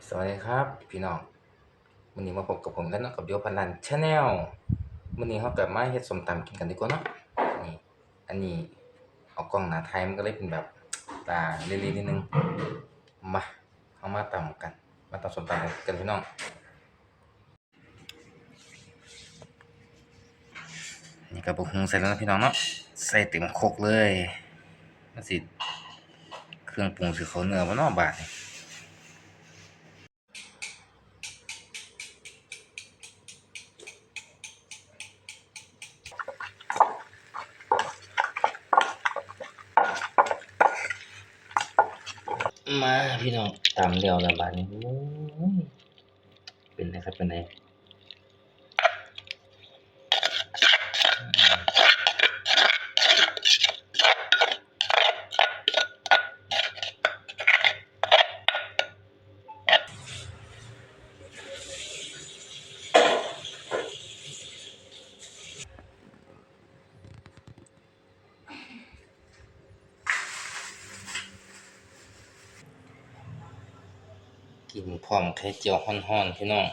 ສະຫວັດດີຄັບພີ່ນ້ອງ, ມື້ນີ້ມາພົບກັບຜົມອີກແລ້ວເນາະ ກັບ Dio ພັນລ້ານ Channel. ມື້ນີ້ເຮົາກໍມາເຮັດສົ້ມຕຳກິນກັນດີກວ່າເນາະ. ນີ້ ອັນນີ້ເອົາກ້ອງໜ້າຖ່າຍ ມັນກໍເລີຍເປັນແບບຕາເລໆ ນິດໜຶ່ງ. ມາ ເຮົາມາຕຳກັນ, ມາຕຳສົ້ມຕຳກັນພີ່ນ້ອງ. ນີ້ກໍບັກຫຸ່ງໃສ່ແລ້ວເນາະພີ່ນ້ອງເນາະ, ໃສ່ເຕັມຄົກເລີຍ. ມັນຊິ ເຄື່ອງປຸງຊິເຂົ້າເນື້ອບໍ່ເນາະບາດນີ້. ມາພີ່ນ້ອງ, ຕຳແລ້ວລະບາດນີ້. ໂອ້ຍ ເປັນໄດຄັບ ເປັນໄດ? ກິນພ້ອມໄຂ່ຈຽວຮ້ອນໆ ພີ່ນ້ອງ.